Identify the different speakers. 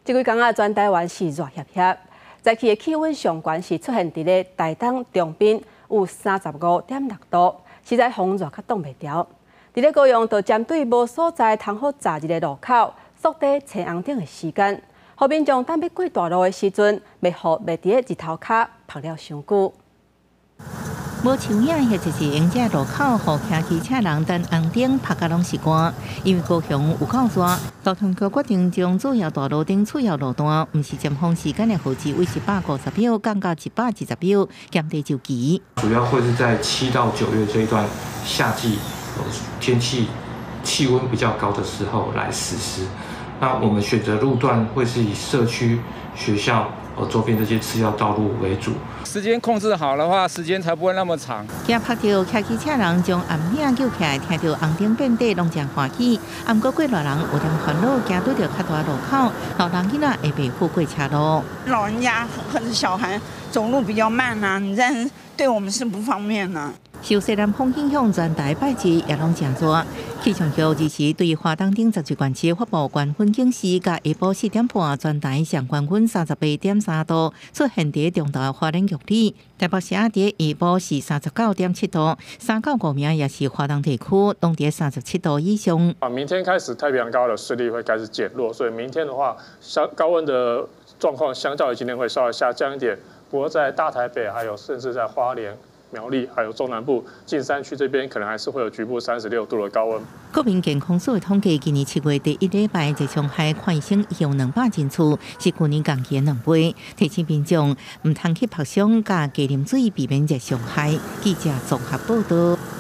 Speaker 1: 這幾工仔，全台灣是熱煋煋，早起的氣溫上懸是出現佇咧台東長濱有35.6度，實在予人熱甲擋袂牢。佇咧高雄，就針對無所在通好閘入的路口，縮短青紅燈的時間，予民眾等欲過大路的時陣，袂予袂佇咧日頭跤曝了傷久。
Speaker 2: 無樹影或者是沿這路口，予騎機車人等紅燈曝甲攏是汗。因為高雄有夠熱，交通局決定將主要大路頂次要路段，毋是尖峰時間的號誌，為150秒降到120秒，減低周期。
Speaker 3: 主要會是在7到9月這一段夏季天氣氣溫比較高的時候來實施。那我們選擇路段會是以社區、學校、周邊這些次要道路為主。
Speaker 4: 時間控制好的話，時間才不會那麼長。
Speaker 2: 驚曝著騎機車人將暗影救起來，聽著紅燈變短，攏誠歡喜。毋過過來人有點煩惱，驚拄著較大路口，老人囡仔會袂赴過車路。
Speaker 5: 老人家或者小孩走路比較慢啊，你這樣對我們是不方便啊。
Speaker 2: 受西南風影響，全台拜日也攏誠熱。氣象局日時對花東頂十一縣市發布懸溫警示，到下晡4點半，全台上懸溫38.3度，出現佇中投花蓮玉里。台北市仔佇下晡是39.7度，三到五暝也是花東地區，攏佇37度以上。
Speaker 6: 啊，明天開始太平洋高壓的勢力會開始減弱，所以明天的話，相高溫的狀況相較於今天會稍微下降一點。不過在大台北，還有甚至在花蓮、苗栗，還有中南部近山區這邊，可能還是會有局部36度的高溫。
Speaker 2: 國民健康署的統計，今年7月第一禮拜，熱傷害看醫生有200人次，是舊年同期的2倍。提醒民眾毋通去曝傷，佮加啉水，避免熱傷害。記者綜合報道。